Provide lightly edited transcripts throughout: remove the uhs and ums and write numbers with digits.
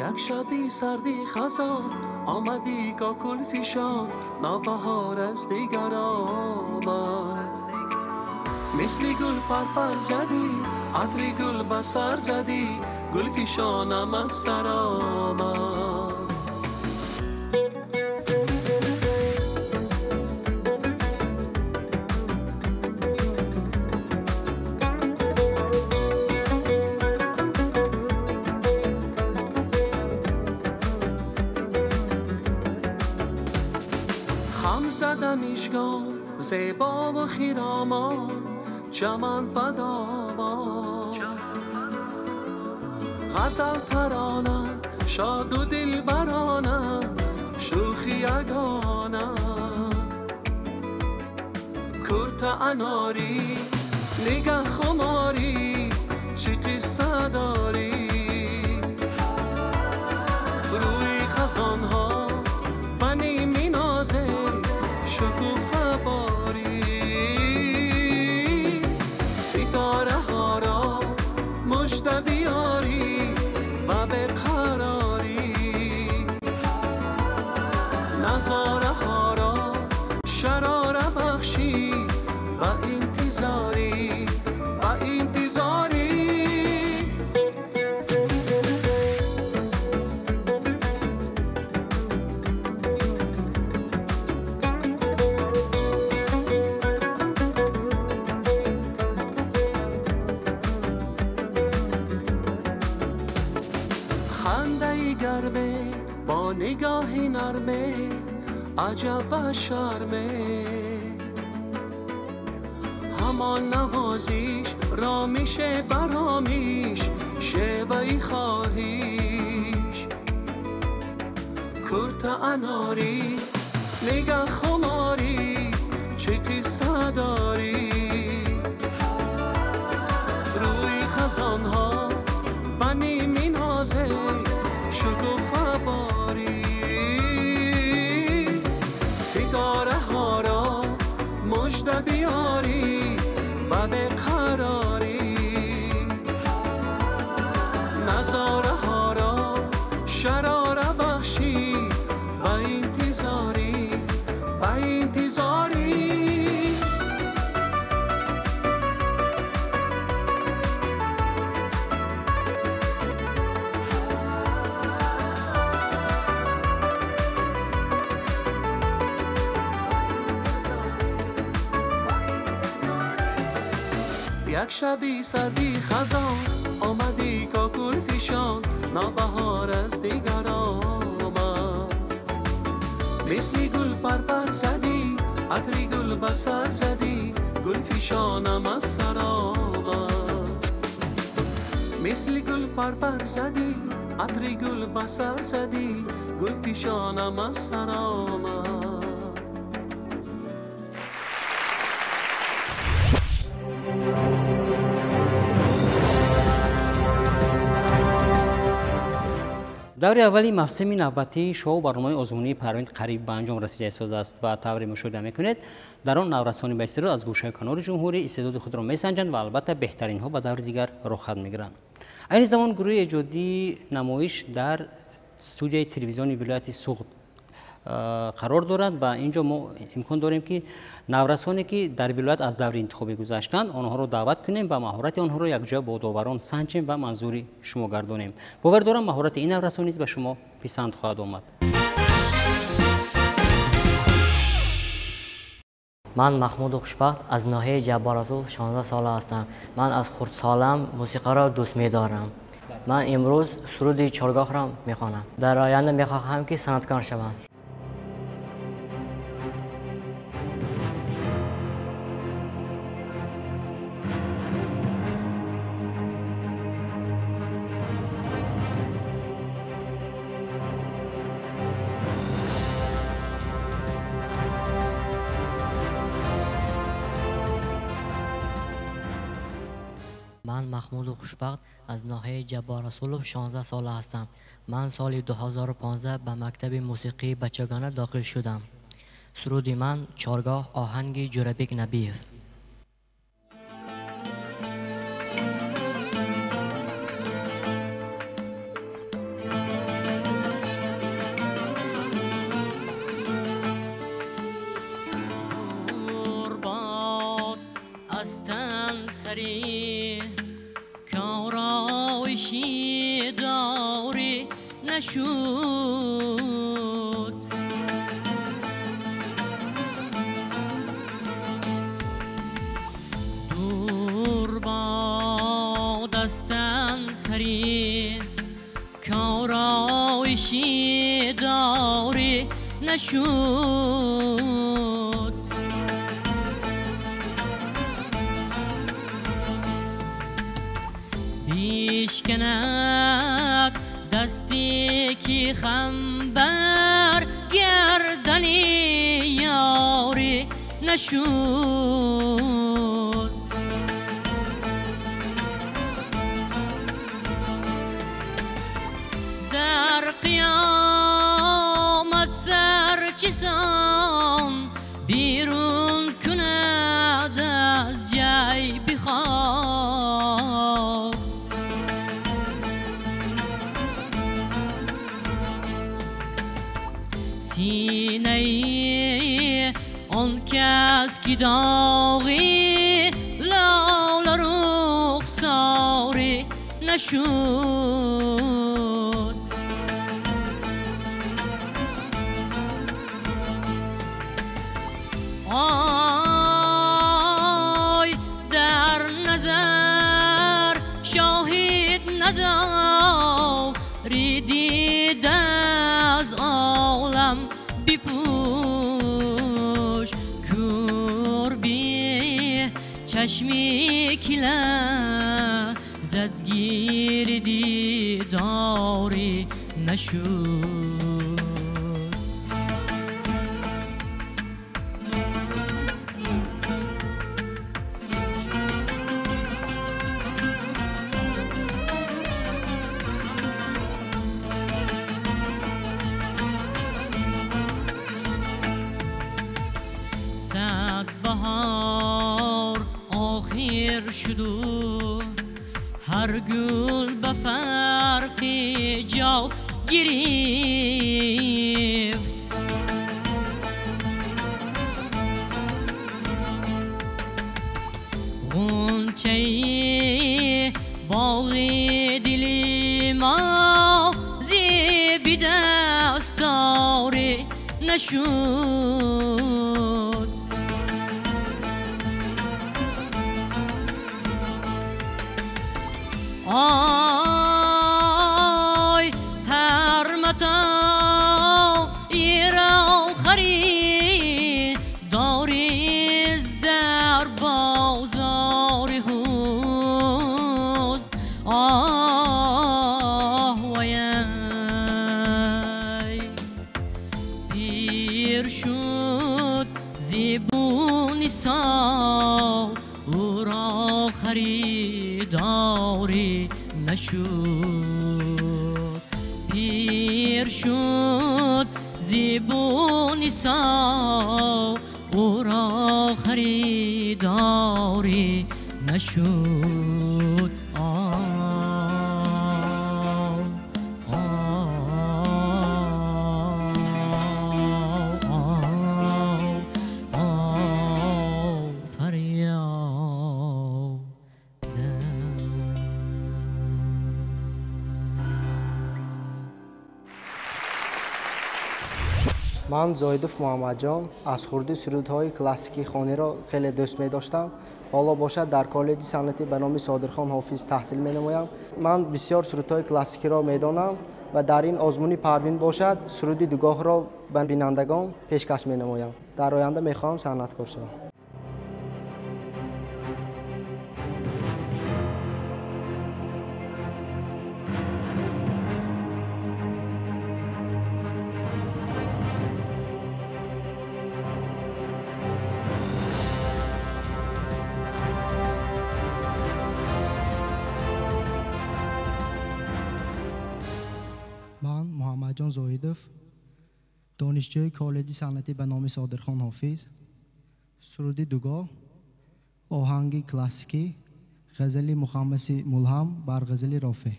Як шаби сарди хазон омадӣ кокул фишон, нобаҳор аз дигар омад. Мисли гул парпар задӣ, атри гул ба сар задӣ, гул фишонам аз сар омад. زیبا و خیرامان چمن پدامان، غزل ترانه شاد و دلبرانه شوخی یگانه، کرت اناری نگه خماری چی قصه داری، روی خزانها بنی مینازه شکوفه باری، ستاره ها را مژده بیاری و به قراری، نظاره ها را شراره بخشی و انتظاری و انتظاری. نگاهی نرمه عجب شرمه، همان نوازیش رامیش برامیش شیوهی خواهیش، کرت اناری نگه خماری چه قصه داری، روی خزانها بنی مینازه شکوفه باری، ستاره ها را مژده بیاری و به قراری، نظاره ها را شراره بخشی و انتظاری و انتظاری. یک شبی سردی خزان آمدی کاکل فشان، نابهار از دیگر آمد. مثل گل پرپر زدی، عطر گل به سر زدی، گل فشانم از سر آمد. مثل گل پرپر زدی، عطر گل به سر زدی، گل فشانم از سر آمد. даври аввали мавсими навбатии шоу барномаи озмунии Парвин қариб ба анҷом расида истодааст ва тавре мушоҳида мекунед, дар он наврасони ба истеъдод аз гӯшаи канори ҷумҳурӣ истеъдоди худро месанҷанд ва албатта беҳтаринҳо ба даври дигар роҳхат мегиранд. Айни замон гурӯҳи эҷодии намоиш дар студияи телевизиони вилояти Суғд қарор дорад ва инҷо мо имкон дорем ки наврасоне ки дар вилоят аз даври интихобӣ гузаштанд, онҳоро даъват кунем ва маҳорати онҳоро якҷоя бо доварон санҷем ва манзури шумо гардонем. Бовар дорам маҳорати ин наврасон низ ба шумо писанд хоҳад омад. Ман Маҳмуду Хушбахт аз ноҳияи Ҷабборасул 16 сола ҳастам. Ман аз хурдсолам мусиқаро дӯст медорам. Ман имрӯз суруди чоргоҳро мехонам. Дар оянда мехоҳам ки санъаткор шавам. Ман Маҳмуду Хушбахт аз ноҳияи Ҷабборасулов 16 сола ҳастам. Ман соли 2015 ба мактаби мусиқии бачагона дохил шудам. Суруди ман чоргоҳ, оҳанги Ҷурабек Набиев. سری کارایشی داری نشد. دور با دستم سری کارایشی داری نشد. بیشکند دستی که خم بر گردن یاری نشد. در قیامت سر چیزان بیرون کند از جیب خواب. سینه آن کس که داغی لاله رخساری نشد. آی در نظر شاهد نداری دید از عالم بپوش. کور بی چشمی که لذت گیر دیداری نشد. بهار آخر شد و هر گل به فرق جا گرفت. غنچه باغ دل ما زیب دستار نشد. آی هر متاع را خرید داریز در بازار حسن. آه وی پیر شد زیبونیسا او را خریداری نشد. پیر شد زیبونیسا او را خریداری نشد. Ман Зоидов Муҳаммадҷон аз хурдӣ сурудҳои классикии хониро хеле дӯст медоштам. Ҳоло бошад дар коллеҷи санъатӣ ба номи Содирхон Ҳофиз таҳсил менамоям. Ман бисёр сурудҳои классикиро медонам ва дар ин озмуни Парвин бошад суруди дугоҳро ба бинандагон пешкаш менамоям. Дар оянда мехоҳам санъаткор шавам. Муҳаммадҷон Зоидов, донишҷӯи коллеҷи санъатӣ ба номи Содирхон Ҳофиз, суруди дугоҳ, оҳанги классикӣ, ғазали мухаммаси мулҳам бар ғазали Рофеъ.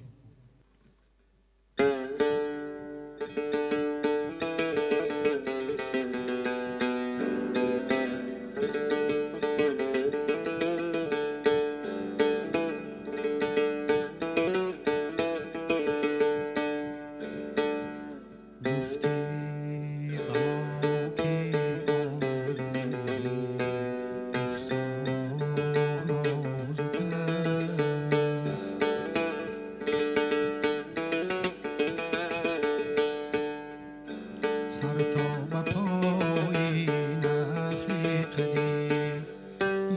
سر تا به پای نخل قدی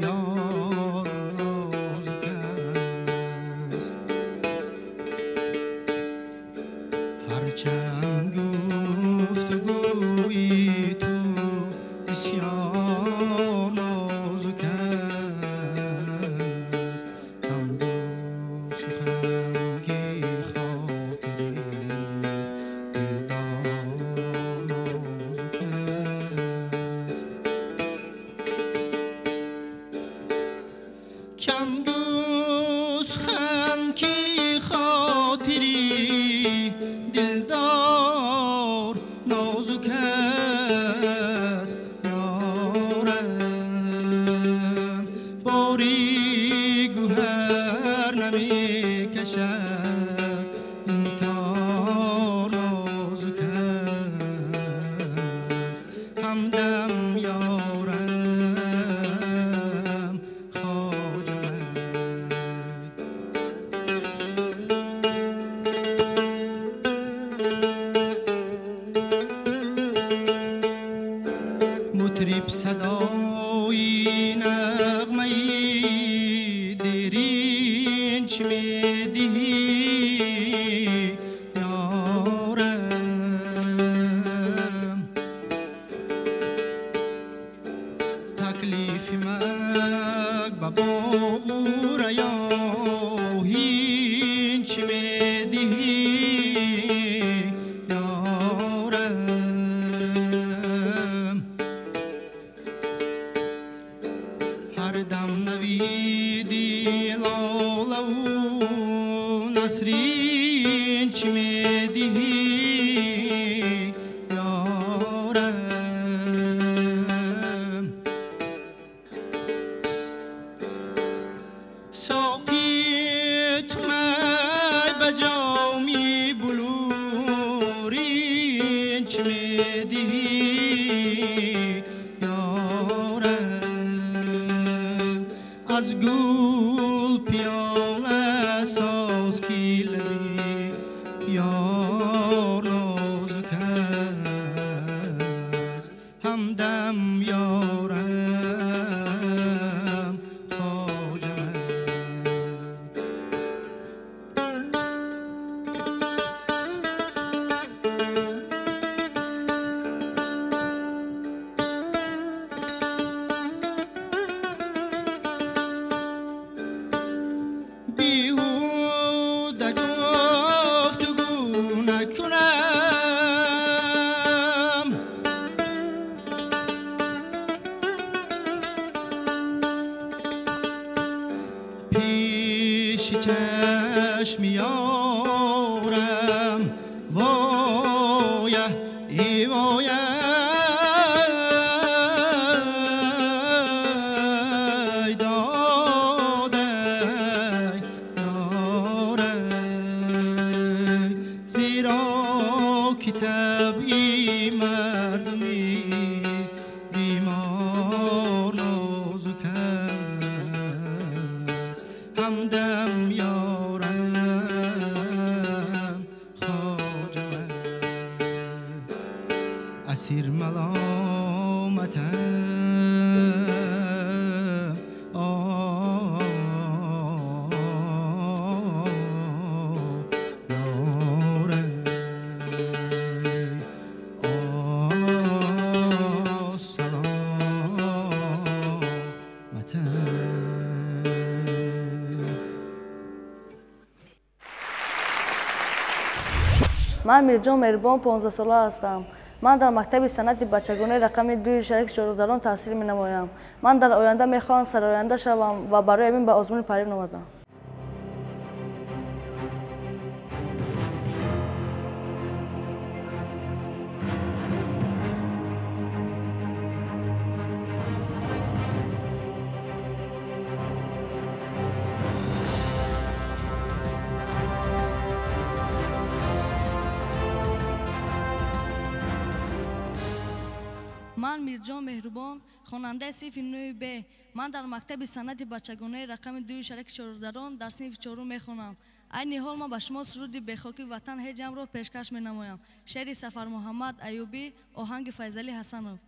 یار نازک است. هرچند گفتگوی تو بسیار نازک است، کم گو سخن که خاطر دلدار نازک است. کم گو سخن که خاطری دلدار نازک است. یارم باری گوهر نمی کشد، این تار نازک است. همدم یارم خواجه من. مطرب صدای نغمه دیرین چه می‌دهی یارم، تکلیف مرگ به باغ و ریاحین چه می‌دهی یارم. هر دم نویدی لاله و نسرین چه می‌دهی یارم. ساقی تو می به جامی بلورین چه می‌دهی یارم. از گل پیاله ساز که لبی یار نازک است. همدم یارم خواجه من. بیهوده گفتگو نکنم، پیش چشم یارم وای ای وای داده یارم، زیرا که طبعی مردمی بیمار نازک است. همدم یارم خواجه من. اسیر ملامتم یارم، آه سلامتم. من میرجان مهربان 15 ساله هستم. من در مکتب صنعت بچگانه رقم 2 شهرک شوردران تحصیل می نمایم. من در آینده می خواهم سراینده شوم و برای همین به آزمون پروین آمدم. من میرجان مهربان، خواننده صنف 9 ب. من در مکتب صنعت بچگانه رقم 2 شهرک شوردران در صنف 4 میخوانم. Айни ҳол ман ба шумо суруди бехоки ватан ҳеҷамро пешкаш менамоям. Шеъри Сафармуҳаммад Аюбӣ, оҳанги Файзалӣ Ҳасанов.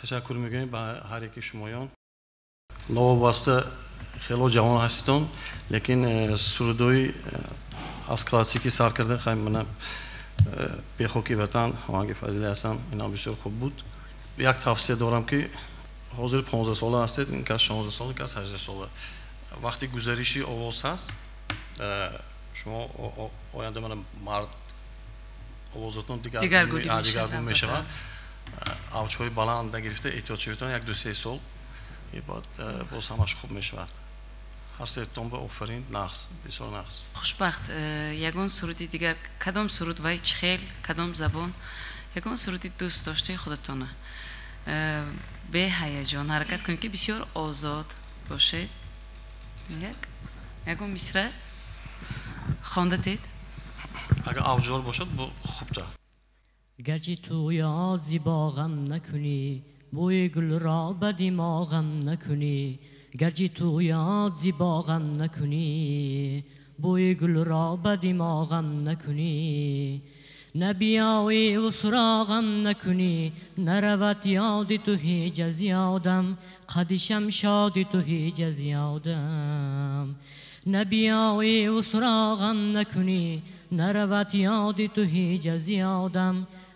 Ташаккур мегӯем ба ҳар яки шумоён. Новобаста хело ҷавон ҳаститон, лекин сурудҳои аз классикӣ сар карда, мана бехоки ватан, оҳанги Фазили Ҳасан, ино бисёр хуб буд. Як тавсия дорам, ки ҳозир 15 сола ҳастед, ин кас 16 сола, ин кас 18 сола. Вақти гузариши овоз ҳаст, шумо оянда мана мард овозатон дигаргун мешавад. Авҷҳои баланд нагирифта эҳтиёт шаведтон, 1-2-3 сол баъд боз ҳамаш хуб мешавад. Ҳар сетон ба офарин, нағз, бисёр нағз. Хушбахт, ягон суруди дигар, кадом суруд вай чӣ хел, кадом забон, ягон суруди дӯст доштаи худатона Беҳаяҷон ҳаракат кунед, ки бисёр озод бошед. Ягон мисра хондатед? Агар авҷдор бошад, хубтар. Гарчи ту ёд зи боғам накунӣ, бӯи гулро ба димоғам накунӣ. Гарчи ту ёд зи боғам накунӣ, бӯи гулро ба димоғам накунӣ. Набиёӣ ва суроғам накунӣ, наравад ёди ту ҳеҷ аз ёдам, қади шамшоди ту ҳеҷ аз ёдам. Набиёӣ ва суроғам накунӣ, наравад ёди ту ҳеҷ аз ёдам,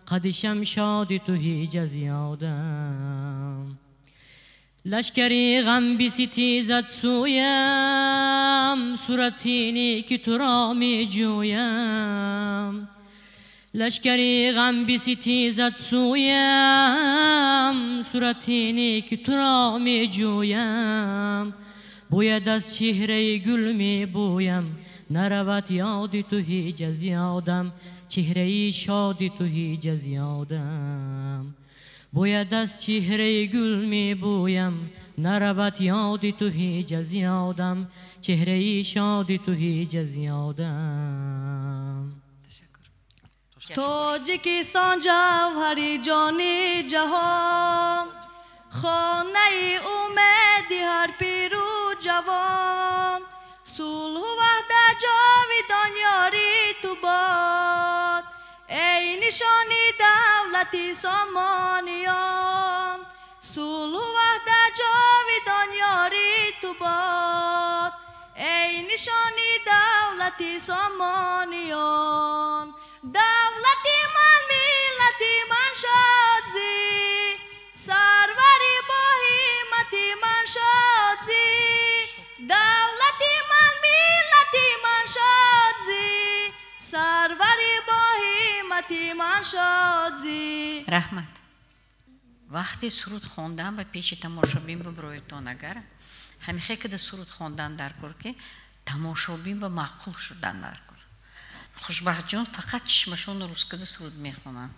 қади шамшоди ту ҳеҷ аз ёдам. Лашкари ғам биситезад сӯям, сурати неки туро меҷӯям. Лашкари ғам биситезад сӯям, сурати неки туро меҷӯям. Бояд аз чеҳраи гул мебӯям, наравад ёди ту ҳеҷ аз ёдам, чеҳраи шоди ту ҳеҷ аз ёдам. Бояд аз чеҳраи гул мебӯям, наравад ёди ту ҳеҷ аз ёдам, чеҳраи шоди ту ҳеҷ аз ёдам. Тоҷикистон ҷавҳари ҷони ҷаҳон, хонаи умеди ҳар пиру ҷавон. Сулҳу ваҳдат ҷовидон ёри ту бод, эй нишони давлати Сомониён. Сулҳу ваҳдат ҷовидон ёри ту бод, эй нишони давлати Сомониён. Давлати ман, миллати ман шод зӣ, сарвари бо ҳиммати ман шод зӣ. Давлати ман, миллати ман шод зӣ, сарвари бо ҳиммати ман шод зӣ. Раҳмат. Вақти суруд хондан ба пеши тамошобин бибироедтон, агар ҳамихе када суруд хондан дар кор, ки тамошобин ба маъқул шудан дар кор. Хушбахтҷон фақат чишмашонро рӯз када суруд мехонанд.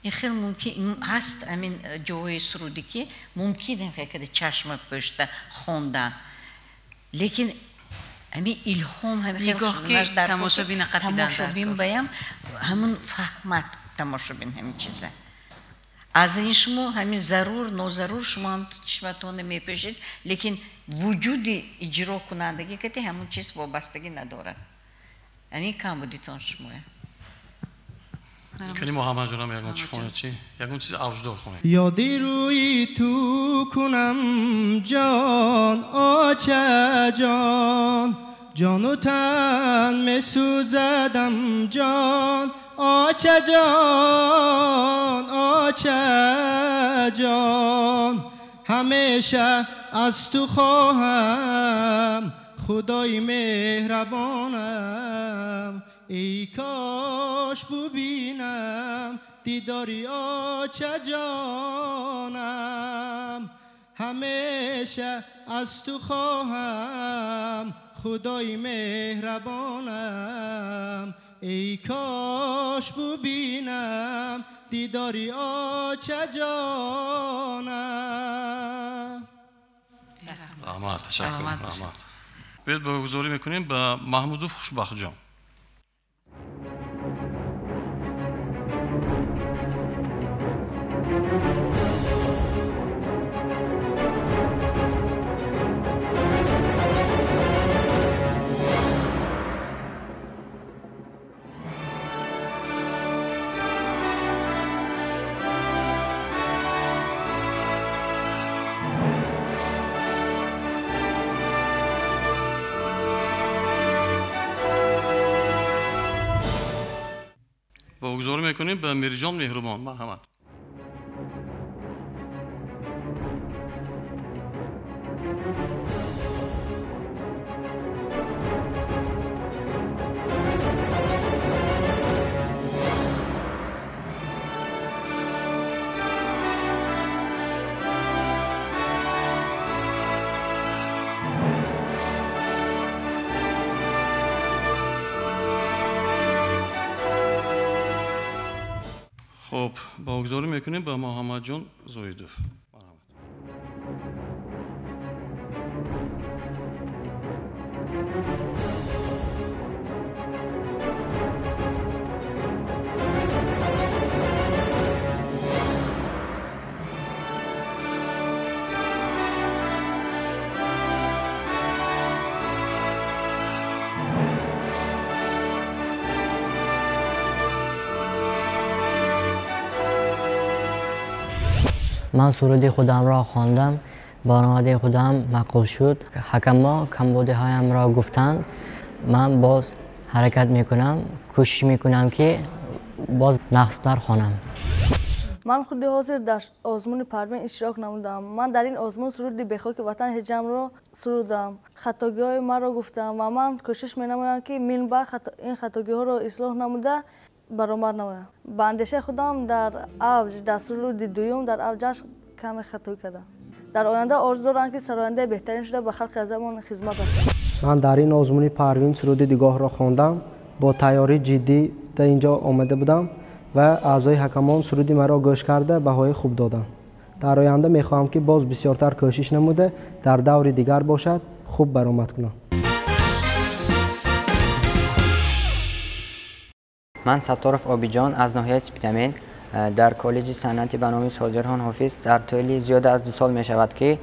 Ин хел мумкин ҳаст, ҳамин ҷои суруде ки мумкин ҳамихе када чашма пӯшта хондан, лекин ҳамин илҳом ҳамихе шуданаш дар тамошобин баям ҳамун фаҳмат тамошобин ҳамин чиза. Аз ин шумо ҳамин зарур нозарур шумо ҳам чишматонро мепӯшед, лекин вуҷуди иҷрокунандагӣ кати ҳамун чиз вобастагӣ надорад. Ҳамин кам будитон шумоя. Кани Муҳаммадҷонам ягон чи хонед, чи? Ягон чиз авҷдор хонед. Ёди рӯи ту кунам ҷон, очаҷон, ҷону тан месӯзадам ҷон, очаҷон, очаҷон. Ҳамеша аз ту хоҳам худои меҳрабонам, эй кош бубинам дидори очаҷонам. Ҳамеша аз ту хоҳам худои меҳрабонам, эй кош бубинам дидори очаҷонам. Раҳмат, ташаккур, раҳмат. Биёед богузорӣ мекунем ба Маҳмудов Хушбахтҷон. Богузорӣ мекунем ба Мирҷон Меҳрубон. Марҳамат. Хуб, богузорӣ мекунем ба Муҳаммадҷон Зоидов. Ман суруди худамро хондам, баромади худам маъқул шуд. Ҳакамҳо камбудиҳоямро гуфтанд. Ман боз ҳаракат мекунам, кӯшиш мекунам, ки боз нағзтар хонам. Ман худи ҳозир дар озмуни Парвин иштирок намудам. Ман дар ин озмун суруди Бехоки ватан ҳеҷамро сурудам. Хатогиҳои маро гуфтам ва ман кӯшиш менамоям, ки минбаъд ин хатогиҳоро ислоҳ намуда баромад намоям. Ба андешаи худам дар авҷ, дар суруди дуюм дар авҷаш каме хатоӣ кардам. Дар оянда орзу дорам, ки сарояндаи беҳтарин шуда ба халқи азамон хизмат расонам. Ман дар ин озмуни Парвин суруди Дигоҳро хондам. Бо тайёрии ҷиддӣ дар инҷо омада будам ва аъзои ҳакамон суруди маро гӯш карда баҳои хуб доданд. Дар оянда мехоҳам, ки боз бисёртар кӯшиш намуда дар даври дигар бошад хуб баромад кунам. Ман Сатторов Обиҷон аз ноҳияи Спитамен дар коллеҷи санъати ба номи Содирхон Ҳофиз дар тӯли зиёда аз 2 сол мешавад, ки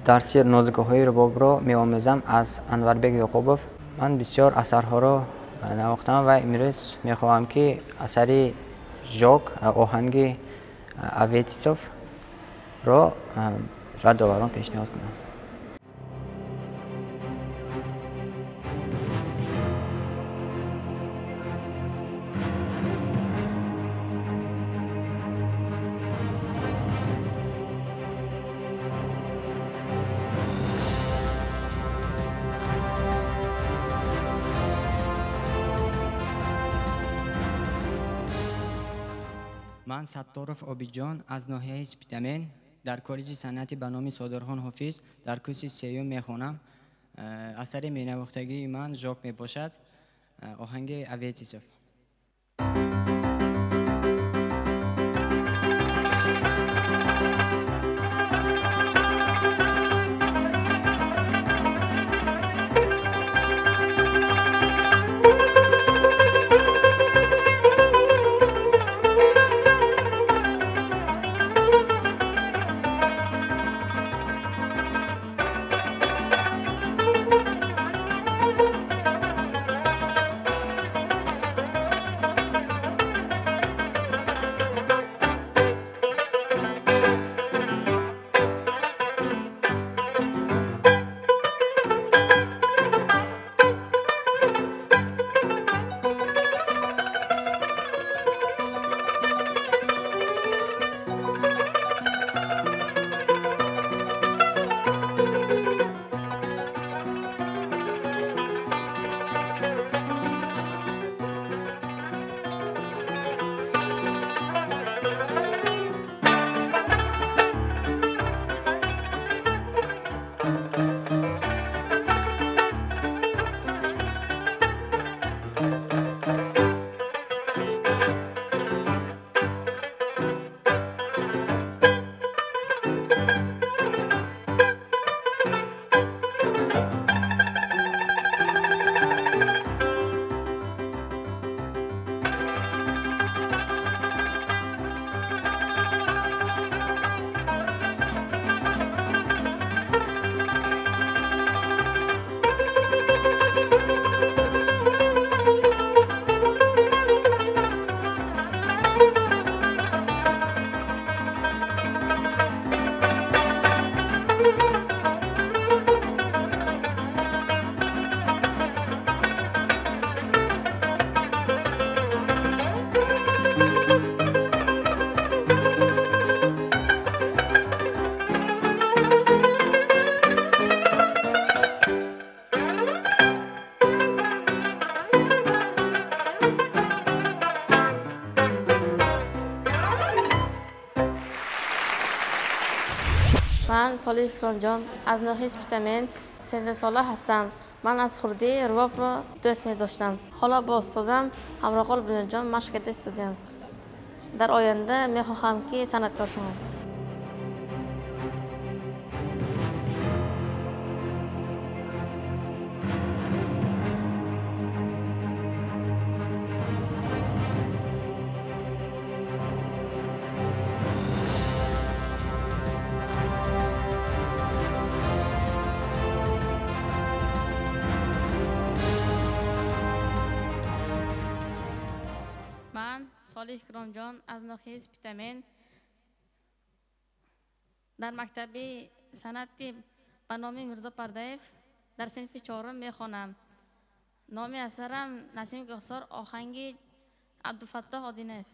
дарси нозукиҳои рубобро меомӯзам аз Анварбек Ёқубов. Ман бисёр асарҳоро навохтам ва имрӯз мехоҳам, ки асари Жок оҳанги Аветисовро ба доварон пешниҳод кунам. Ман Сатторов Обиҷон аз ноҳияи Спитамен дар коллеҷи санъати ба номи Содирхон Ҳофиз дар курси сеюм мехонам. Асари менавохтагии ман Жок мебошад, оҳанги Аветисов. Ман Солиҳ Икромҷон аз ноҳияи Спитамен 13 сола ҳастам. Ман аз хурдӣ рубобро дӯст медоштам. Ҳоло бо устозам Ҳамроқул Бинодҷон машқ карда истодаам. Дар оянда мехоҳам, ки санъаткор шавам. Солиҳ Икромҷон аз ноҳияи Спитамен Дар мактаби санъати ба номи Мирзо Пардаев дар синфи чорум мехонам. Номи асарам Насим Гӯҳсор, оҳанги Абдуфаттоҳ Одинаев.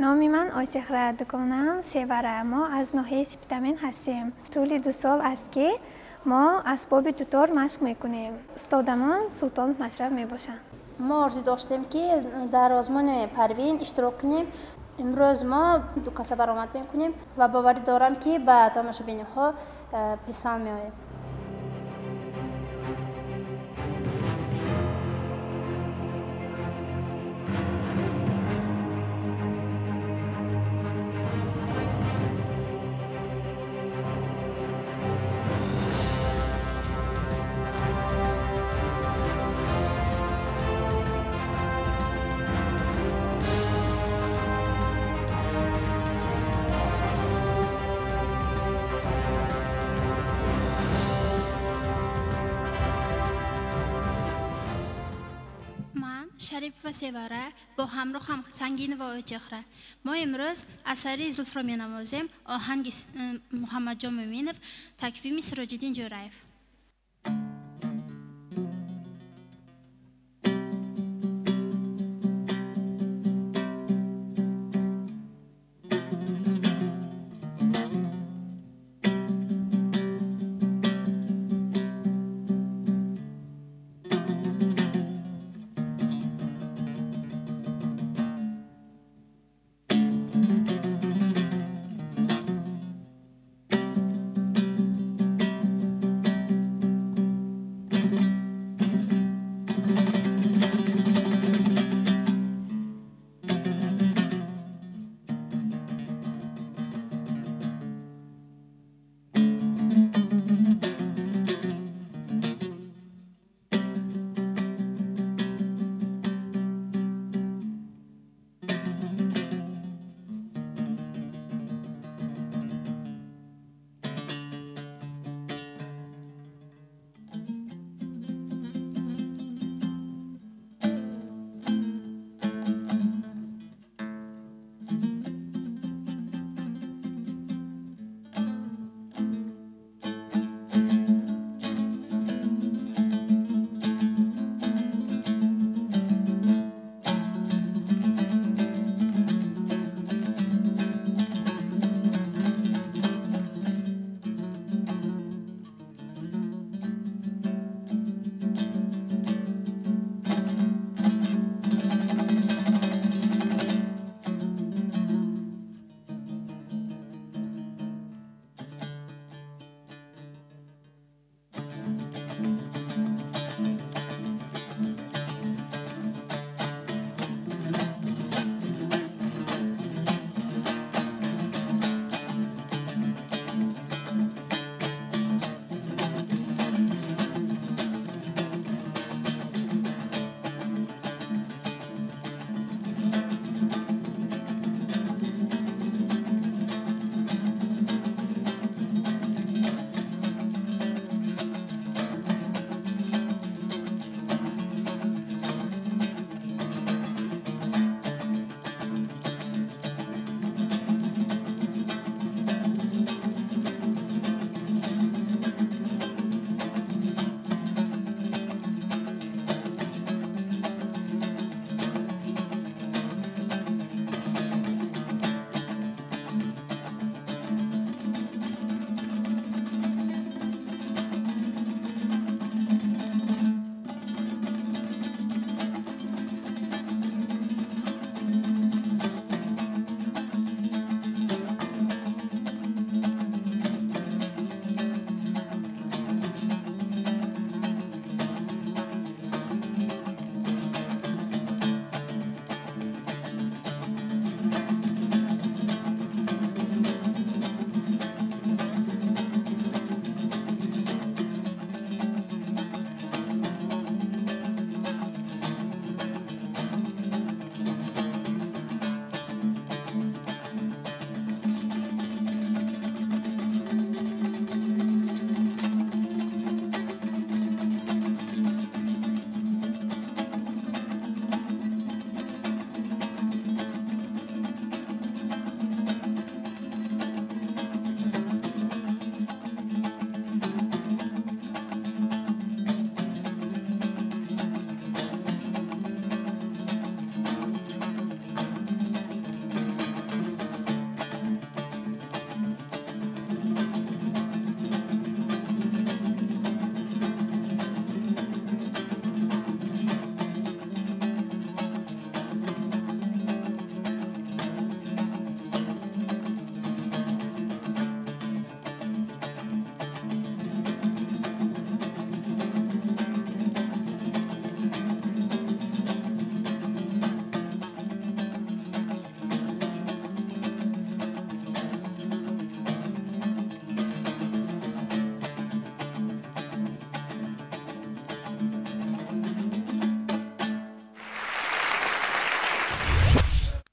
Номи ман Ойчеҳра, дуконам Севара. Мо аз ноҳияи Спитамен ҳастем. Тӯли 2 сол аст, ки мо асбоби дутор машқ мекунем. Устодамон Султонов Машраб мебошанд. Мо орзу доштем, ки дар озмуни Парвин иштирок кунем. Имрӯз мо 2 каса баромад мекунем ва боварӣ дорам, ки ба тамошобиниҳо писанд меоем. Шарипова Севара бо ҳамроҳам Сангинова Ойчеҳра. Мо имрӯз асари Зулфро менавозем, оҳанги Муҳаммадҷон Муъминов, таквими Сироҷиддин Ҷӯраев.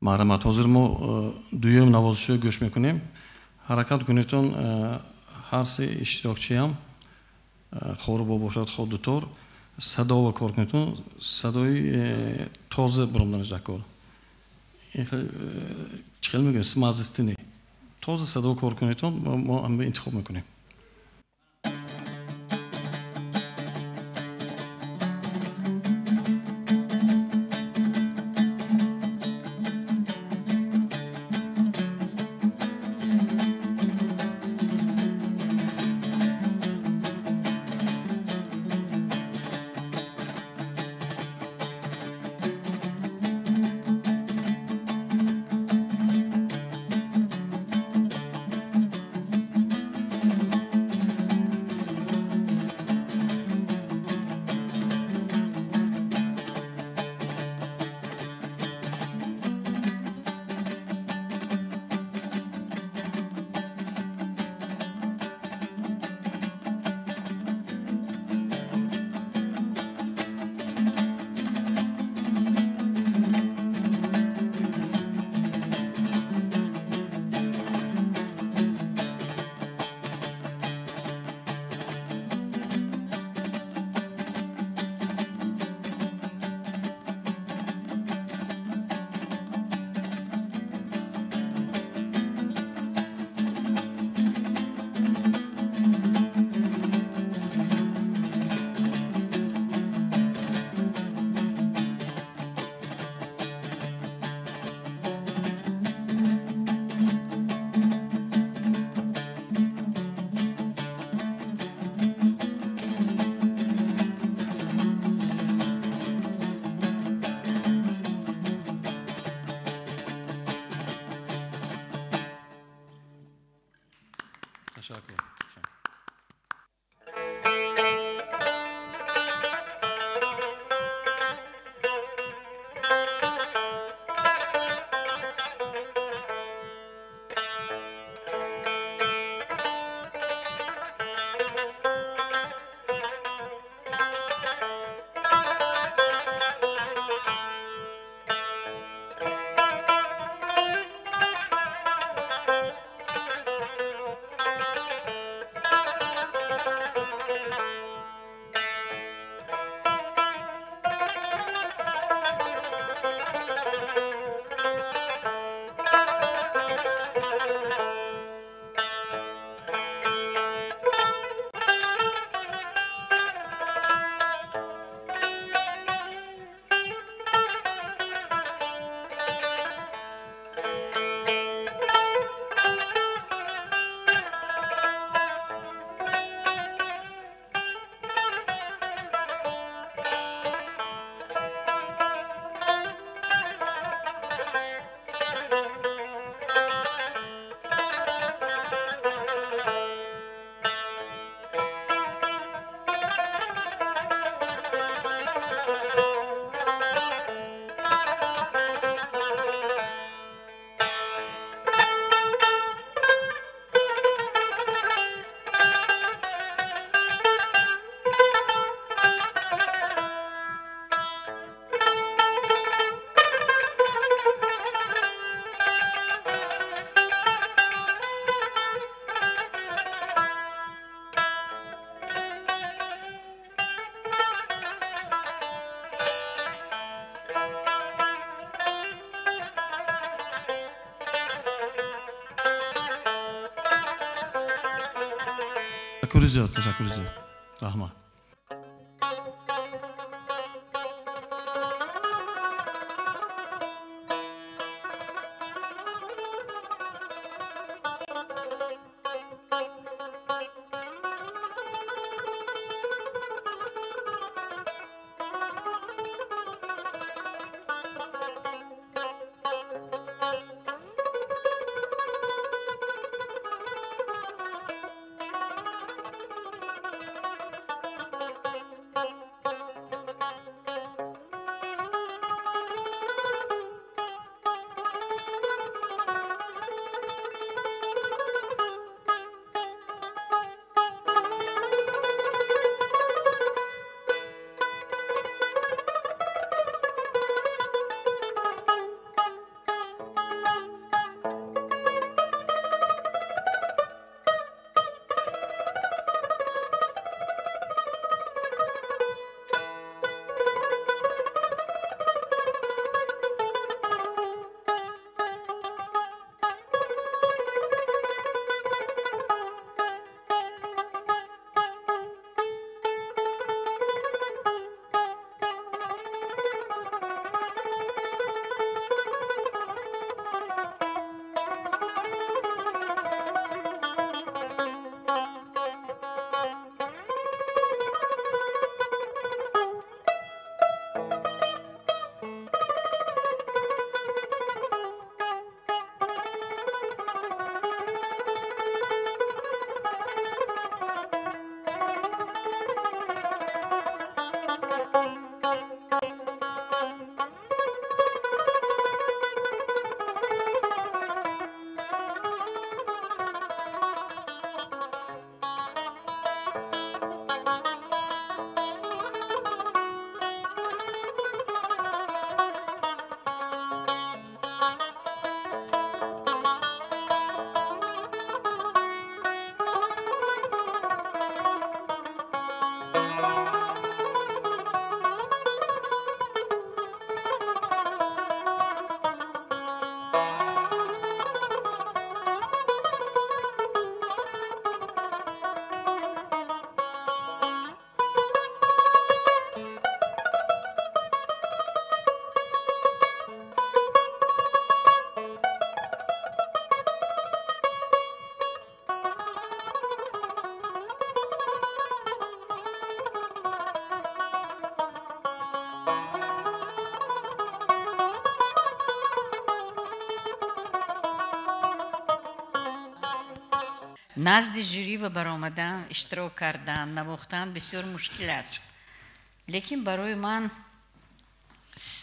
Марҳамат, ҳозир мо дуюм навозишро гӯш мекунем. Ҳаракат кунедтон ҳар се иштирокчиам хо рубоб бошад, хо дутор, садова кор кунедтон, садои тоза баромаданаш дар кор. Чӣ хел мегӯем, смазистини тоза садо кор кунедтон, мо ҳама интихоб мекунем. Ташаккури зиёд, ташаккури зиёд. Раҳмат. Назди жюри ва баромадан, иштирок кардан, навохтан бисёр мушкил аст. Лекин барои ман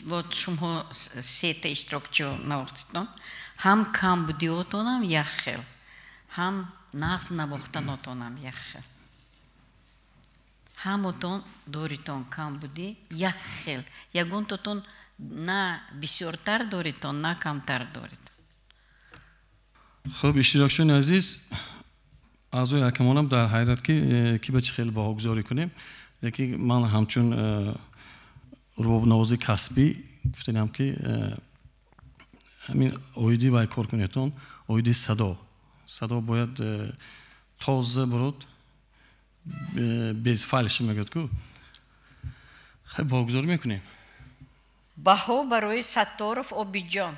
вот шумо сета иштирокчио навохтитон, ҳам камбудиотонам як хел, ҳам нағз навохтанотонам як хел. Ҳамотон доритон камбудӣ як хел. Ягонтотон на бисёртар доритон, на камтар доритон. Хуб, иштирокчиёни азиз, аъзои ҳакамонам дар ҳайрат ки ба чӣ хел баҳогузорӣ кунем. Лекин ман ҳамчун рубобнавози касбӣ гуфтанам ки ҳамин оиди вай кор кунедтон, оиди садо. Садо бояд тоза бурод, без фальш мегӯяд ку. Хай баҳогузорӣ мекунем. Баҳо барои Сатторов Обиҷон.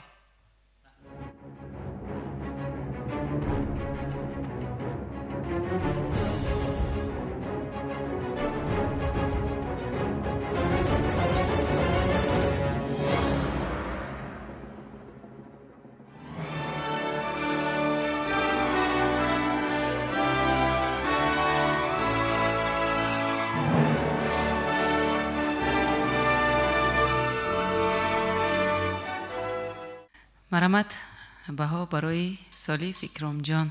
Марамат, баҳо барои Солиев Икромҷон.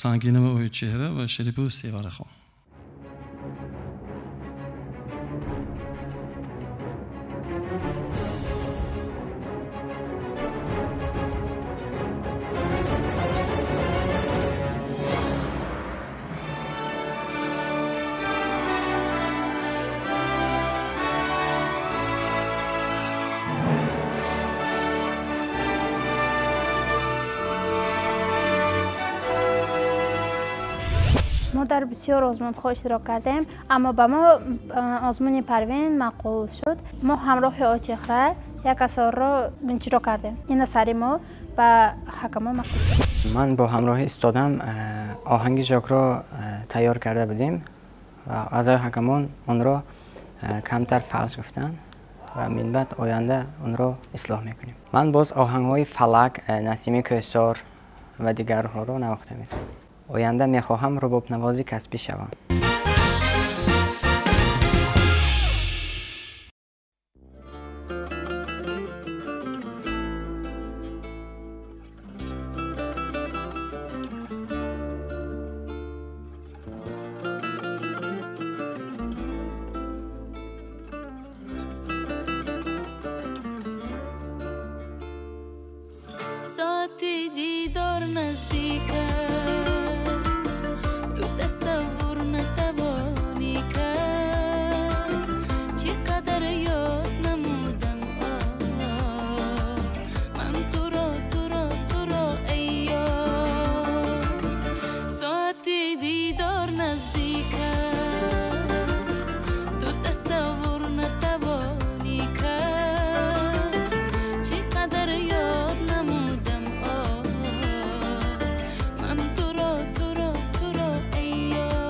Сангинова Оичеҳра ва Шарипова Севарахон. Мо дар бисёр озмунҳо иштирок кардем, аммо ба мо озмуни Парвин маъқул шуд. Мо ҳамроҳи Очехра як асарро иҷро кардем. Ин асари мо ба ҳакамо маъқул шуд. Ман бо ҳамроҳи устодам оҳанги жокро тайёр карда будем ва аъзои ҳакамон онро камтар фалс гуфтанд ва минбаъд оянда онро ислоҳ мекунем. Ман боз оҳангҳои фалак, Насими Кӯҳсор ва дигарҳоро навохта метавонам. Оянда мехоҳам рубобнавози касбӣ шавам. Соати дидор наздик аст, ту тасаввур натавонӣ кард, чӣ қадар ёд намудам ман туро, туро, туро эй ёр. Соати дидор наздик аст, ту тасаввур натавонӣ кард, чӣ қадар ёд намудам ман туро, туро, туро эй ёр.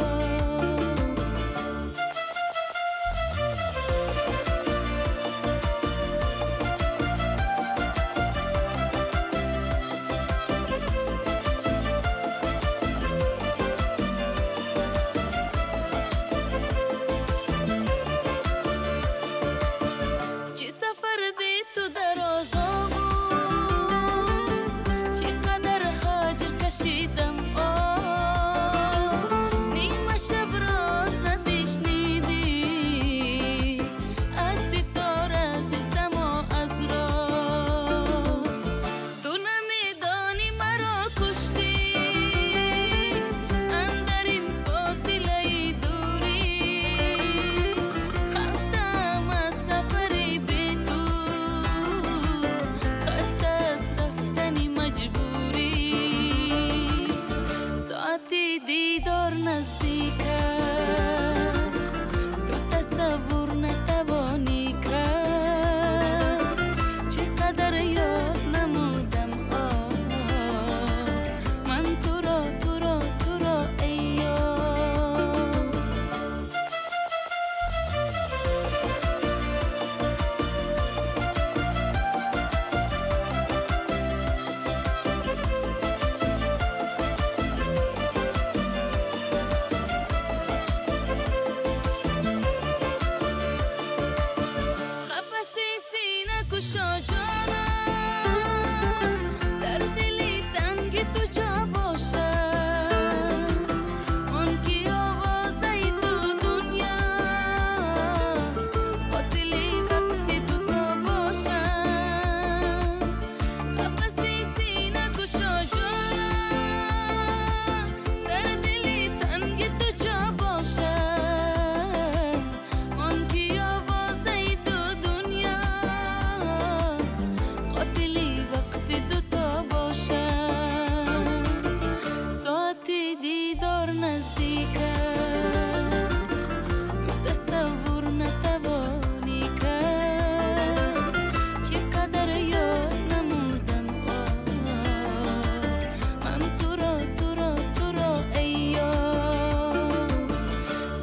Чӣ сафар би ту дарозо буд, чӣ қадар ҳаҷр кашидам, нима шаб роз надишнидӣ аз ситора, зи само, аз роҳ. Ту намедонӣ маро куштӣ андар ин фосилаи дурӣ, хастаам аз сафари бе ту, хаста аз рафтани маҷбурӣ. Соати дидор наздик аст, ту тасаввур натавонӣ кард, чӣ қадар ёд намудам оҳ ман туро, туро, туро эй ёр. Қафаси сина кушо ҷонам, дар дили танги ту ҷо бошад, он ки овозаи ту дунё, қотили вақти дуто бошад. Қафаси сина кушо ҷонам, дар дили танги ту ҷо бошад, он ки овозаи ту дунё, қотили вақти дуто бошад. Соати дидор наздик аст, ту тасаввур натавонӣ кард, чӣ қадар ёд намудам оҳ ман туро, туро, туро эй ёр.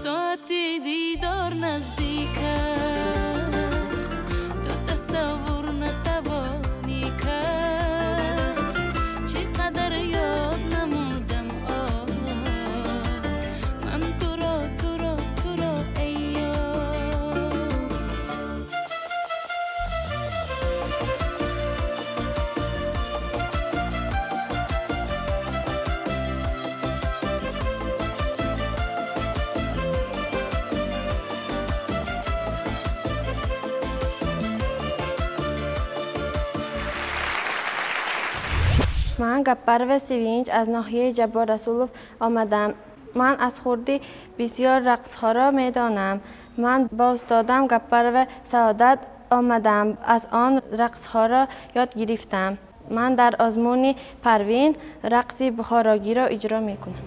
Соати дидор наздик аст, ту тасаввур натавонӣ кард, чӣ қадар ёд намудам оҳ ман туро, туро, туро эй ёр. Ман Гаппарова Севинч аз ноҳияи Ҷаббор Расулов омадам. Ман аз хурдӣ бисёр рақсҳоро медонам. Ман бо устодам Гаппарова Саодат омадам. Аз он рақсҳоро ёд гирифтам. Ман дар озмуни Парвин рақси бухорогиро иҷро мекунам.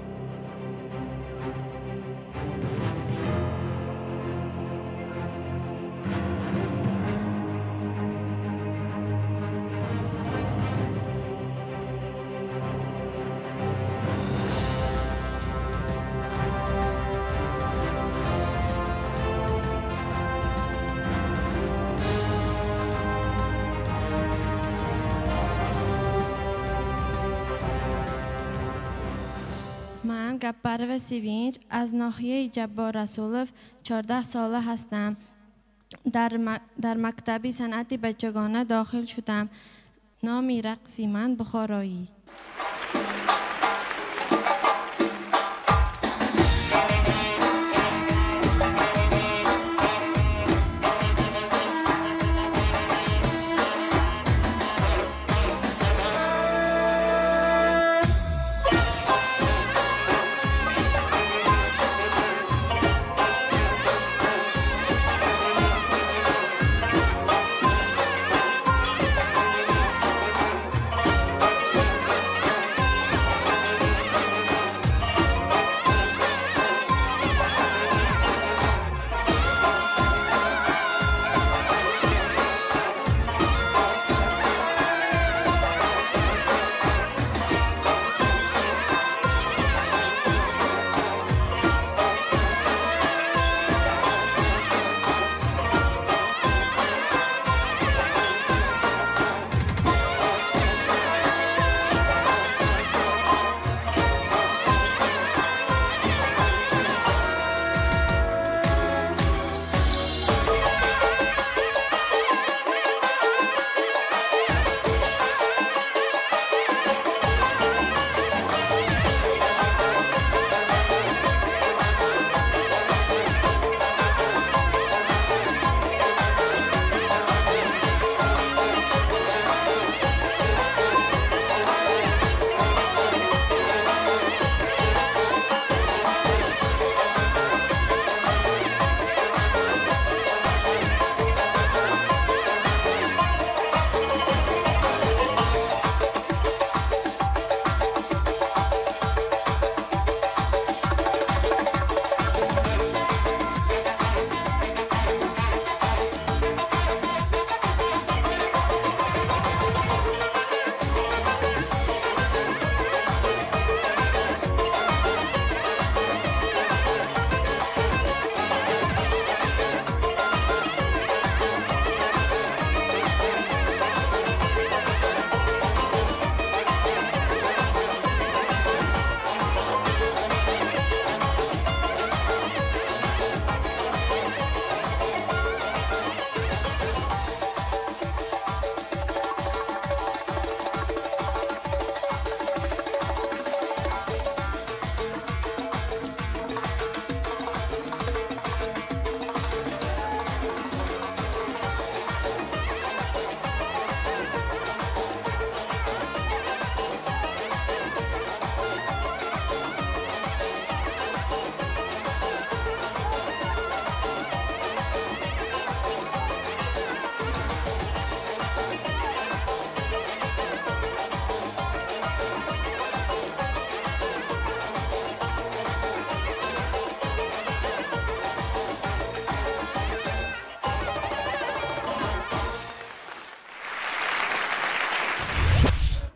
Ман Гаппарова Севинч аз ноҳияи Ҷаббор Расулов 14 сола ҳастам. Дар мактаби санъати бачагона дохил шудам. Номи рақси ман бухороӣ.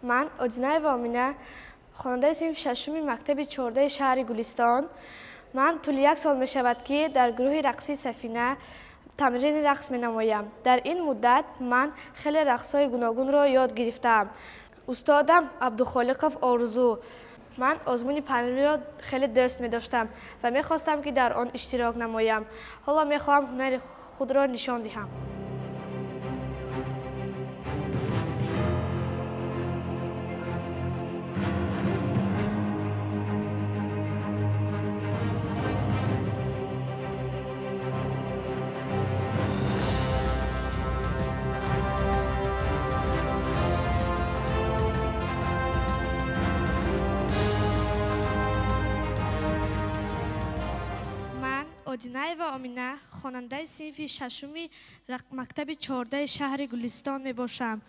Ман Одинаева Омина, хонандаи синфи шашуми мактаби 14 шаҳри Гулистон. Ман тӯли як сол мешавад, ки дар гурӯҳи рақсии Сафина тамрини рақс менамоям. Дар ин муддат ман хеле рақсҳои гуногунро ёд гирифтаам. Устодам Абдухолиқов Орзу. Ман озмуни Парвинро хеле дӯст медоштам ва мехостам, ки дар он иштирок намоям. Ҳоло мехоҳам ҳунари худро нишон диҳам. Одинаева Омина, хонандаи синфи шашуми мактаби 14 шаҳри Гулистон мебошам.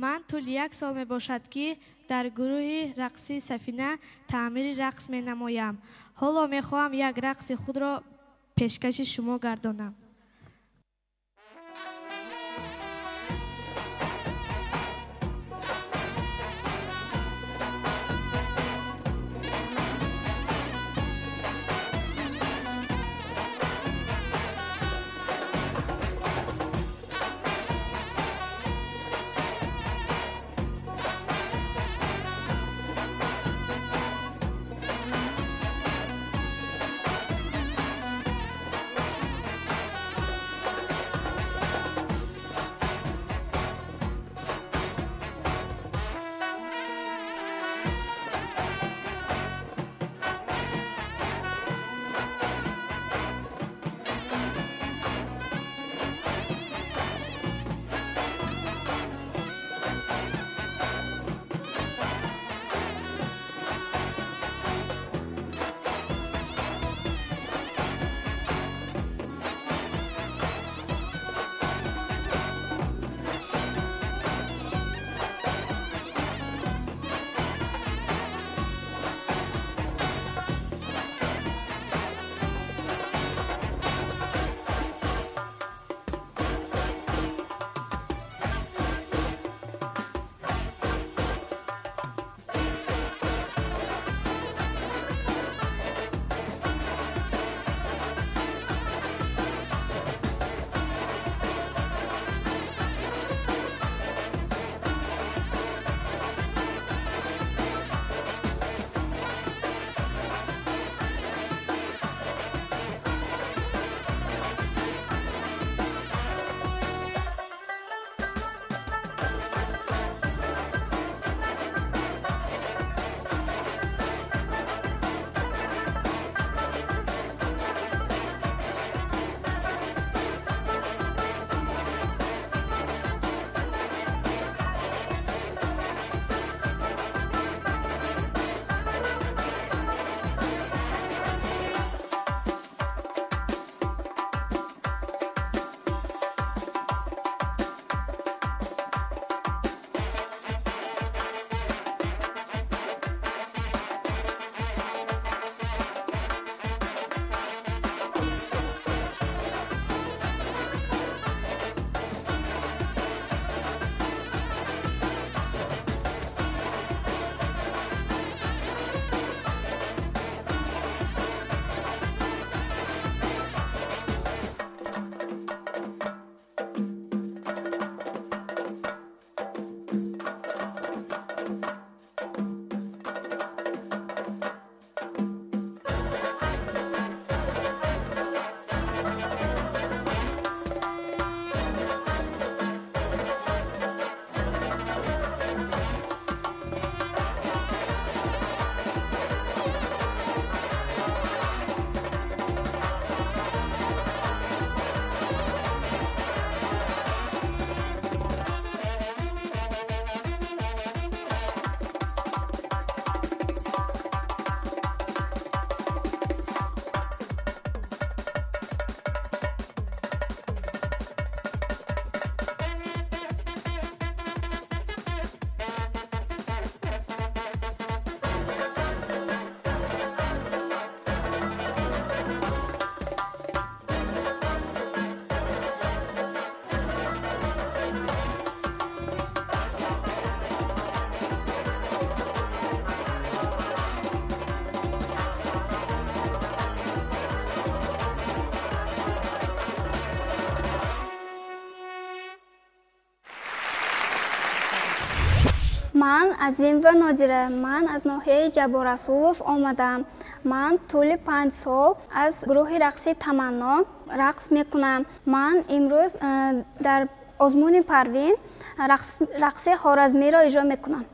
Ман тӯли як сол мебошад, ки дар гурӯҳи рақсии Сафина таъмири рақс менамоям. Ҳоло мехоҳам як рақси худро пешкаши шумо гардонам. Ман Азимова Нодира. Ман аз ноҳияи Ҷаббор Расулов омадам. Ман тӯли 5 сол аз гурӯҳи рақси Таманно рақс мекунам. Ман имрӯз дар озмуни Парвин рақси Хоразмиро иҷро мекунам.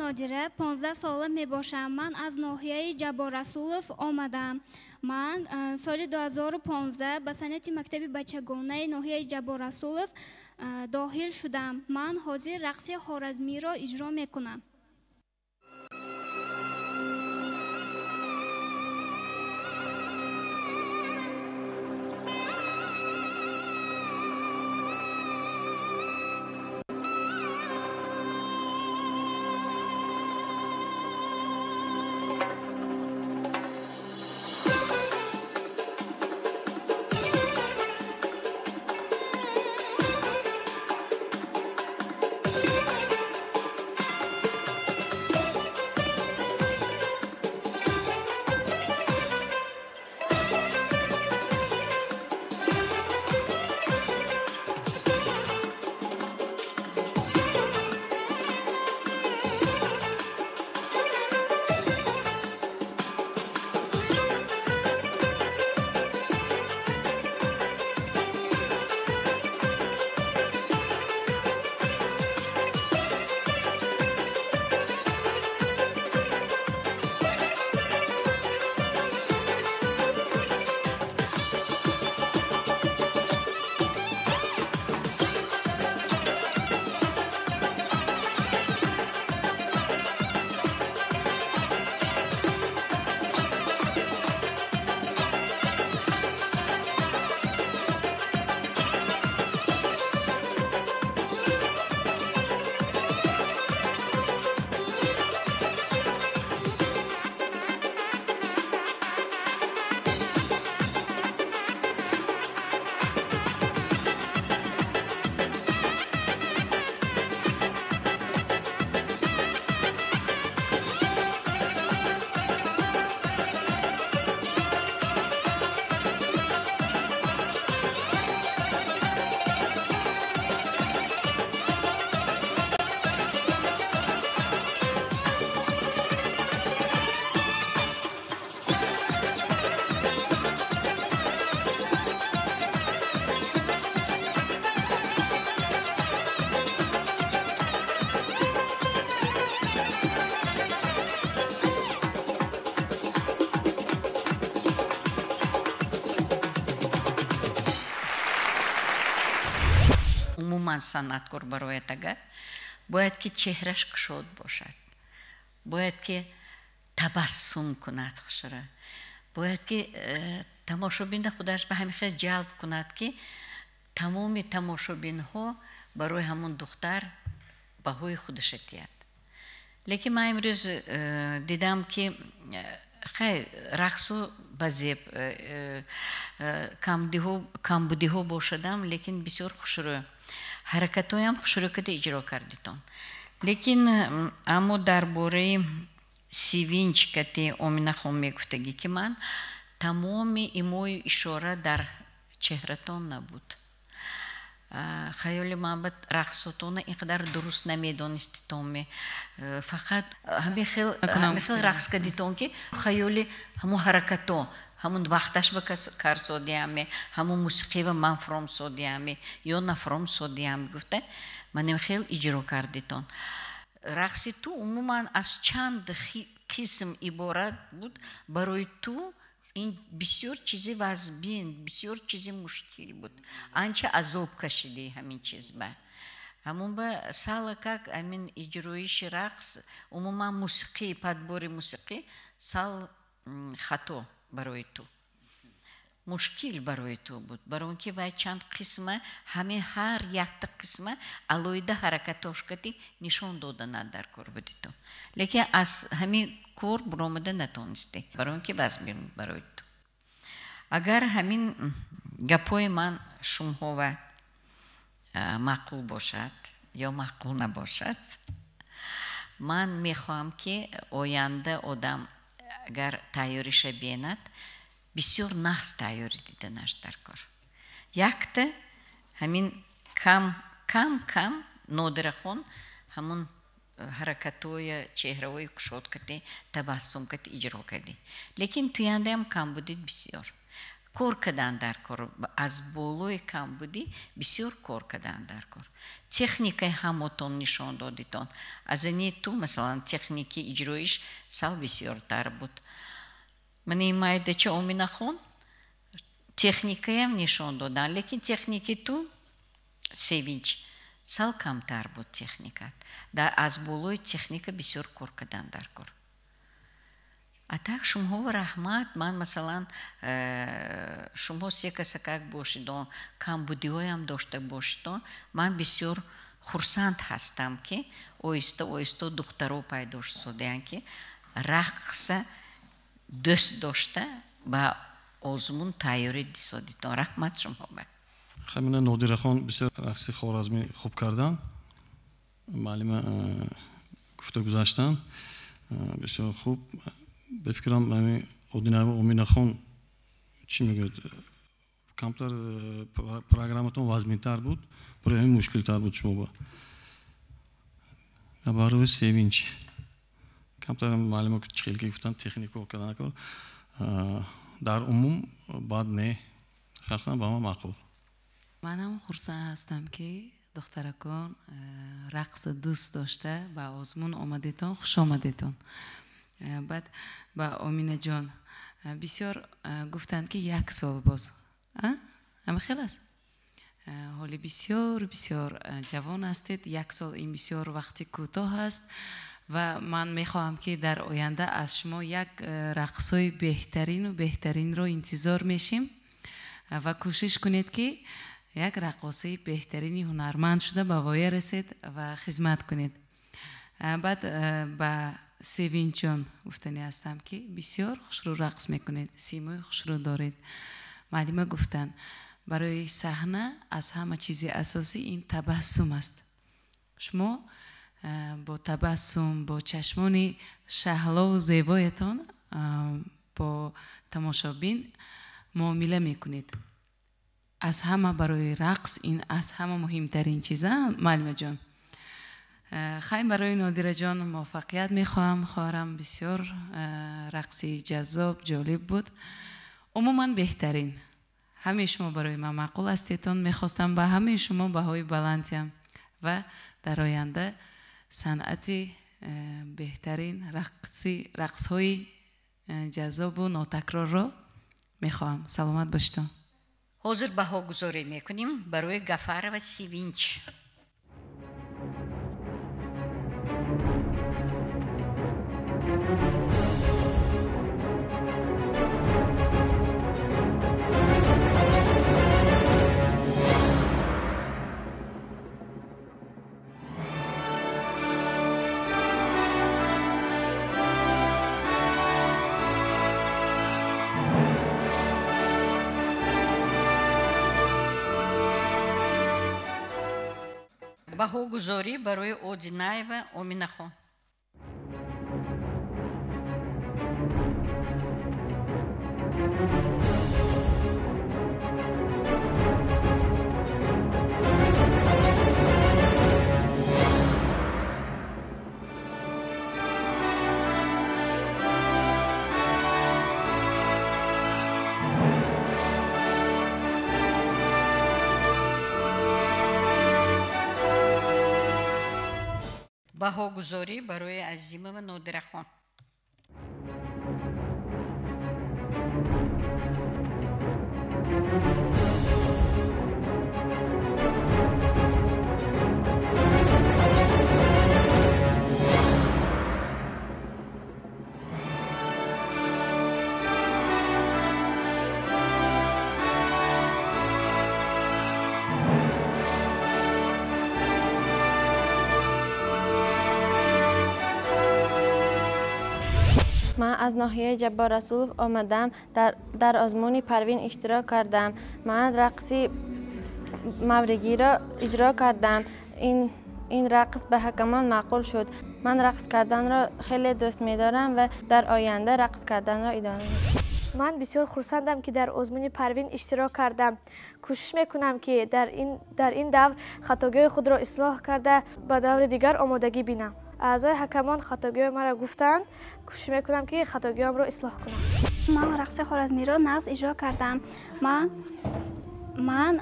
Нодира 15 сола мебошам. Ман аз ноҳияи Ҷаббор Расулов омадам. Ман соли 2015 ба санъати мактаби бачагонаи ноҳияи Ҷаббор Расулов дохил шудам. Ман ҳозир рақси Хоразмиро иҷро мекунам. Умуман санъаткор барояд агар бояд ки чеҳраш кушод бошад, бояд ки табассум кунад хушра, бояд ки тамошобинро худаш ба ҳамин хел ҷалб кунад ки тамоми тамошобинҳо барои ҳамон духтар баҳои худаша диҳад. Лекин ман имрӯз дидам ки хай рақсу ба зеб камбудиҳо бошадам, лекин бисёр хушрӯ ҳаракатҳоям хушрӯ када иҷро кардитон. Лекин аммо дар бораи сивинч кати Оминахон мегуфтагӣ ки ман тамоми имою ишора дар чеҳратон набуд. Хаёли ман ба рақсотона ин қадар дуруст намедониститон, фақат ҳамин хел рақс кардитон ки хаёли ҳамун ҳаракато ҳамун вақташ ба кар содиаме, ҳамун мусиқива ман фром содиаме ё нафром содиам гуфта маним хел иҷро кардитон. Рақси ту умуман аз чанд қисм иборат буд. Барои ту ин бисёр чизи вазбин, бисёр чизи мушкил буд. Анча азоб кашидӣ ҳамин чиз ба. Ҳамун ба сала как ҳамин иҷроиши рақс, умуман мусиқӣ, подбори мусиқӣ сал хато барои ту. Мушкил барои ту буд, барои он ки вай чанд қисма, ҳамин ҳар якта қисма алоҳида ҳаракатошкати нишон доданад дар кор буди ту. Лекин аз ҳамин кор буромада натонистӣ, барои он ки вазм барои ту. Агар ҳамин гапҳои ман шумҳова маъқул бошад ё маъқул набошад, ман мехоҳам ки оянда одам агар тайёриша бинад, бисёр нағз тайёрӣ диданаш дар кор. Якта ҳамин кам кам кам Нодирахон ҳамун ҳаракатҳоя, чеҳраҳои кушод кардӣ, табассум кардӣ, иҷро кардӣ. Лекин туяндаам камбудид бисёр. Кор кардан дар кор, аз болои камбудӣ бисёр кор кардан дар кор. Техникаи ҳамотон нишон додитон. Аз ини ту, масалан, техники иҷроиш сал бисёртар буд. Ман ин майдача Оминахон техникаям нишон додан, лекин техники ту Севинч сал камтар буд техникат. Аз болои техника бисёр кор кардан дар кор. А так шумҳо раҳмат, ман масалан шумҳо се касакак бошидон, камбудиҳоям дошта бошидон, ман бисёр хурсанд ҳастам ки оҳиста оҳиста духтаро пайдо шудаянд ки рақса дӯст дошта ба озмун тайёрӣ дисодитон. Раҳмат шумҳо. Ҳамина Нодирахон бисёр рақси хоразмӣ хуб кардан, муаллима гуфта гузаштан, бисёр хуб. Ба фикрам ҳамин Одинаева Оминахон чӣ мегӯяд, камтар программатон вазминтар буд, барои ҳамин мушкилтар буд шумо. Барои Севинч камтар муаллима чихел ки гуфтан технико кардан кор, дар умум бад не, шахсан ба ман маъқул. Манам хурсанд ҳастам ки духтаракон рақс дӯст дошта ба озмун омадетон, хуш омадетон. Баъд ба Оминаҷон бисёр гуфтанд ки як сол боз, ҳама хел аст? Ҳоли бисёр бисёр ҷавон ҳастед, як сол ин бисёр вақти кӯтоҳ аст ва ман мехоҳам ки дар оянда аз шумо як рақсҳои беҳтарину беҳтаринро интизор мешим ва кӯшиш кунед ки як раққосаи беҳтарини ҳунарманд шуда ба воя расед ва хизмат кунед. Баъд ба Севинчон гуфтанӣ ҳастам ки бисёр хушрӯ рақс мекунед, симои хушрӯ доред. Муаллима гуфтанд барои саҳна аз ҳама чизи асосӣ ин табассум аст. Шумо бо табассум, бо чашмони шаҳлову зебоятон бо тамошобин муомила мекунед. Аз ҳама барои рақс ин аз ҳама муҳимтарин чиза, муаллимаҷон. Хай барои Нодираҷон муваффақият мехоҳам. Хоҳарам бисёр рақси ҷаззоб, ҷолиб буд. Умуман беҳтарин. Ҳамаи шумо барои ман маъқул ҳастедтон. Мехостам ба ҳамаи шумо баҳои баланд диҳам ва дар оянда санъати беҳтарин рақсҳои ҷаззобу нотакрорро мехоҳам. Саломат бошедон. Ҳозир баҳогузорӣ мекунем барои Гафарова Севинч. Баҳогузорӣ барои Одинаева Оминахон. Баҳогузорӣ барои Азимова Нодирахон. Ман аз ноҳияи Ҷаббор Расулов омадам, дар озмуни Парвин иштирок кардам. Ман рақси мавригиро иҷро кардам. Ин рақс ба ҳакамон маъқул шуд. Ман рақс карданро хеле дӯст медорам ва дар оянда рақс карданро идома медиҳам. Ман бисёр хурсандам, ки дар озмуни Парвин иштирок кардам. Кӯшиш мекунам, ки дар ин давр хатогиҳои худро ислоҳ карда, ба даври дигар омодагӣ бинам. Аъзои ҳакамон хатогиҳои маро гуфтанд, кӯшиш мекунам, ки хатогиҳоамро ислоҳ кунам. Ман рақси хоразмиро нағз иҷро кардам. Ман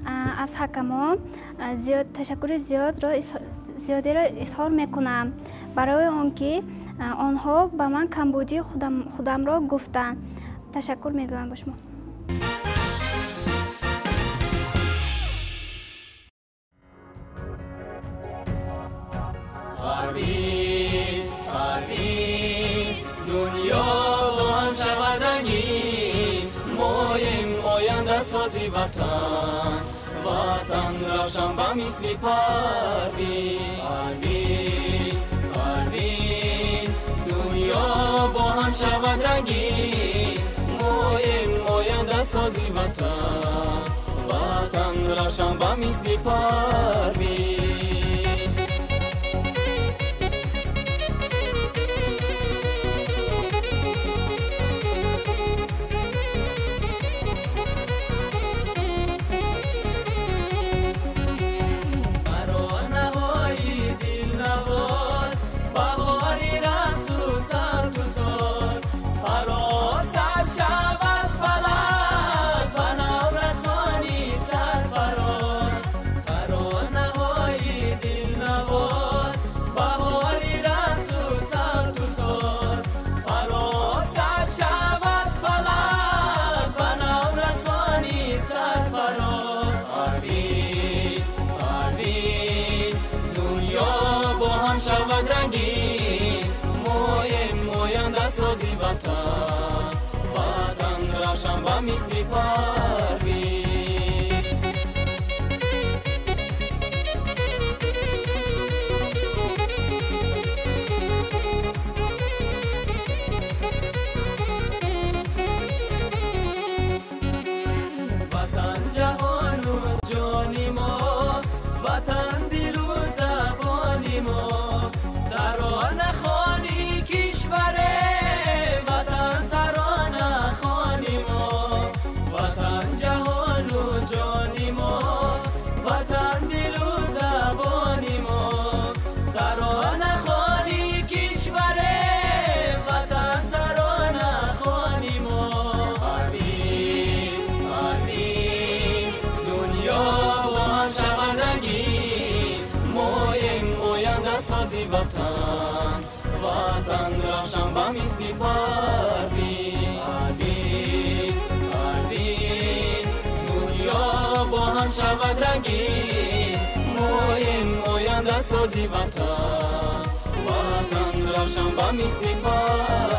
аз ҳакамон ташаккури зиёдеро изҳор мекунам, барои он ки онҳо ба ман камбудии худамро гуфтанд. Ташаккур мегӯям ба шумо. Парвин, Парвин, дунё бо ҳам шавад рангин, моем ояндасози ватан, ватан равшан ба мисли Парвин. Парвин, Парвин, дунё бо ҳам шавад рангин, моем ояндасози ватан, ватан равшан ба мисли Парвин. Ватан равшан ба мисли Парвин. Ватан ҷаҳону ҷони мо, ватан дилу забони мо, тарона хони кишваре, ватан тарона хони мо, ватан ҷаҳону ҷони мо, ватан дилу забони мо, тарона хони кишваре, ватан тарона хони мо. Парвин, Парвин, дунё бо ҳам шавад рангин, моем ояндасози ватан, ватан равшан ба мисли Парвин. Парвин, Парвин, дунё бо ҳам шавад рангин, моем ояндасози ватан, ватан равшан ба мисли Парвин.